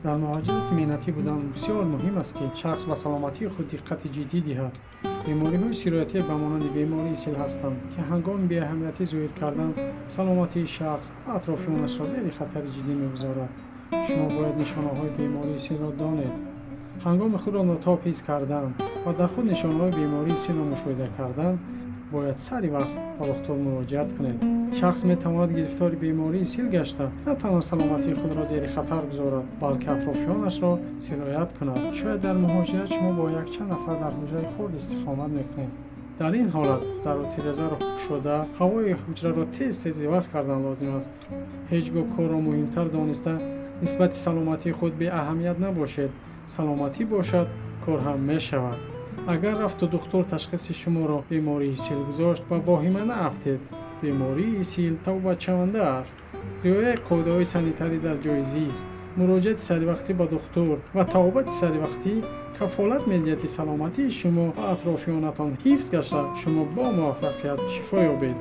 Дар муҳоҷирати меҳнатӣ будан бисёр муҳим аст, ки шахс ба саломатии худ диққати ҷиддӣ диҳад. Бемориҳои сироятӣ ба монанди бемории сил ҳастанд, ки ҳангоми беаҳамиятӣ зоҳир кардан саломатии шахс ва атрофиёнашро зери хатари ҷиддӣ мегузорад. Шумо бояд нишонаҳои бемории силро донед. Ҳангоми худро нотоб ҳис кардан ва дар худ нишонаҳои бемории силро мушоҳида кардан, бояд сари вақт ба духтур муроҷиат кунед. Шахс метавонад гирифтори бемории сил гашта, на танҳо саломатии худро зери хатар гузорад, балки атрофиёнашро сироят кунад. Шояд дар муҳоҷират шумо бо якчанд нафар дар ҳуҷраи хурд истиқомат мекунед. Дар ин ҳолат дару тирезаро кушода, ҳавои ҳуҷраро тез тез иваз кардан лозим аст. Ҳеҷ гоҳ корро муҳимтар дониста, нисбати саломатии худ беаҳамият набошед. Саломатӣ бошад, кор ҳам мешавад. Агар рафту духтур ташхиси шуморо бемории сил гузошт, ба воҳима наафтед. Бемории сил табобатшаванда аст. Риояи қоидаҳои санитарӣ дар ҷои зист, муроҷиати саривақтӣ ба духтур ва табобати саривақтӣ кафолат медиҳад, ки саломатии шумо ва атрофиёнатон ҳифз гашта, шумо бо муваффақият шифо ёбед.